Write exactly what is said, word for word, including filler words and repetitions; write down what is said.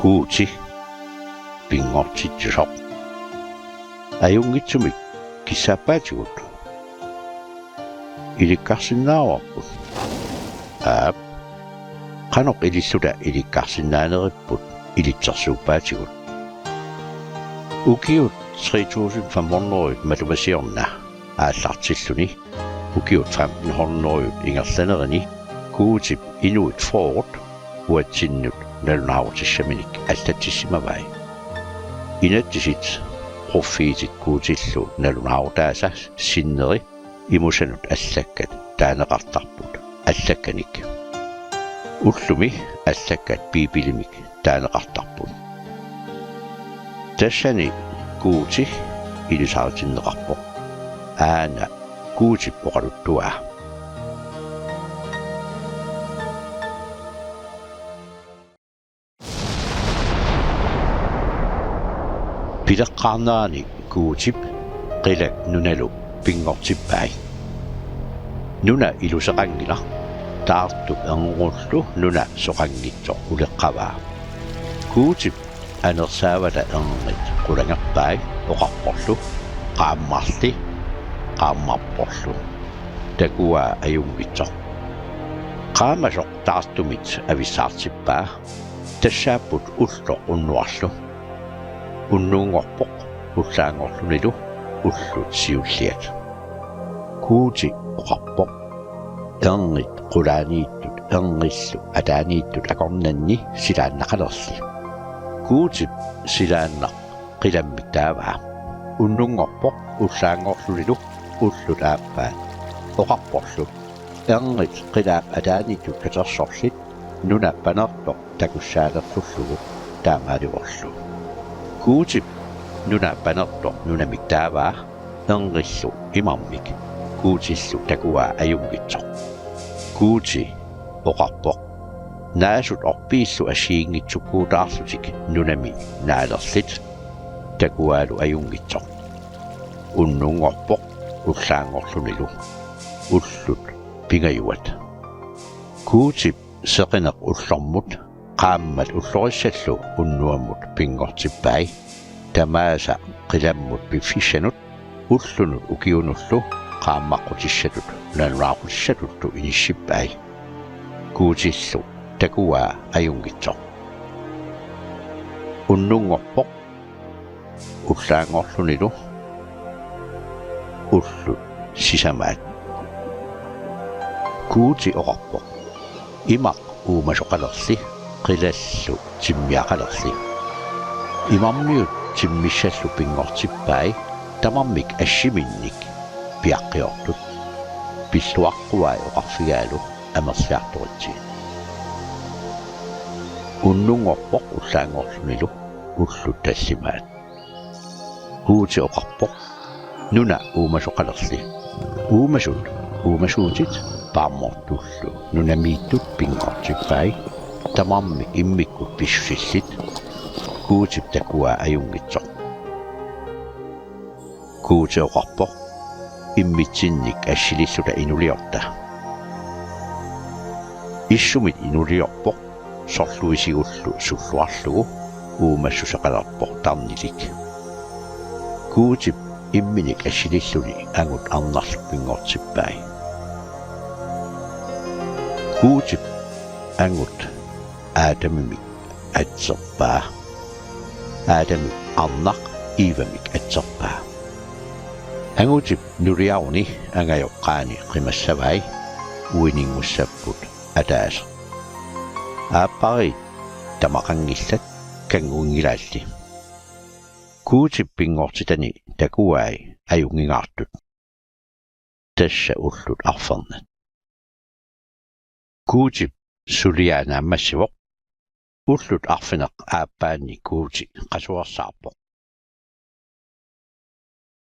Guuti pinngortitsisoq. Ajunngitsumik kissaappaatigut. Ilikkarsinnaavarput. Aap. Qanoq ililluta ilikkarsinnaaneripput ilitsersuuppaatigut. Ukiut tre tusind fem hundrede matuma siorna aallartilluni ukiut femten hundrede ingerlanerini Guutip inuit fyrret uatsinnut nalunaarutissaminik allatsissimavai. Inatsisit pruffiitit Guutillu nalunaarutaasa sinneri imusanut allakkat taaneqartarput allakkanik. Ullumi allakkat Biibilimik taaneqartarput. Tassani Guuti ilisaritinneqarpoq. Aana Guutip oqaluttuaa. Pileqqaarnerani Guutip qilak nunalu pinngortippai. Nuna iluseqanngilaq, taartup ernguullu nuna soqanngitsoq uleqqavaa. Guutip anersaavata ernit qulangerpai oqarporlu: Qaammarli, qaammarporlu. Takuaa ajunngitsoq. Qaamasoq taartumit avissaartippaa. Tassaapput ulloq unnuarlu. Unnunngorpoq ullaanngorlunilu ullut siulliat. Guuti oqarpoq: Ernit qulaaniittut ernillu ataaniittut akornanni silaannaqalerli. Guutip silaannaq qilammik taavaa. Unnunngorpoq ullaanngorlunilu ullut aappaat. Oqarporlu: Ernit qilaap ataaniittut katersorlit, nuna panertoq takussaalersullugu taamaalivorlu. Guutip nuna panertoq nunamik taavaa, ernillu imarmik. Guutillu takuaa ajunngitsoq. Guuti oqarpoq: Naasut orpiillu assigiinngitsukkuutaarlutik nunami naalerlit. Takuaalu ajunngitsoq. Unnunngorpoq ullaanngorlunilu ullut pingajuat. Guutip seqineq ullormut qaammat ullorissallu unnuamut pinngortippai. Tamaasa qilammut piffissanut ullunut ukiunullu qaammaqqutissatut nalunaaqutissatullu inissippai. Guutillu takuaa ajunngitsoq. Unnunngorpoq ullaanngorlunilu ullut sisamaat. Guuti oqarpoq: Imaq uumasoqalerli, qilallu timmiaqalerli. Imarmiut timmissallu pinngortippai tamarmik assiminnik piaqqiortut. Pilluaqquai oqarfigaalu amerliartoritsi. Unnunngorpoq ullaanngorlunilu ullut tallimaat. Guuti oqarpoq: Nuna uumasoqalerli. Uumasut uumasuutit paarmortullu nunamiittut pinngortippai. Tamarmik immikkut pissusillit. Guutip takuaa ajunngitsoq. Guuti oqarpoq: Immitsinnik assililluta inuliorta. Issumit inuliorpoq sorluisigullu sulluarlugu, uumassuseqalerpoq tarnilik. Guutip imminik assililluni angut arnarlu pinngortippai. Guutip angut Adamimik atserpaa. Adamip arnaq Evamik atserpaa. Angutip nuliaruni angajoqqaani qimassavai, uininngussapput ataaseq. Aappariit tamaqanngillat, kanngunngilaalli. Guutip pinngortitani takuai ajunngingaartut. Tassa ullut arfernat. Guutip suliaa naammassivoq. Ullut arfineq-aappaanni Guuti qasuersaarpoq.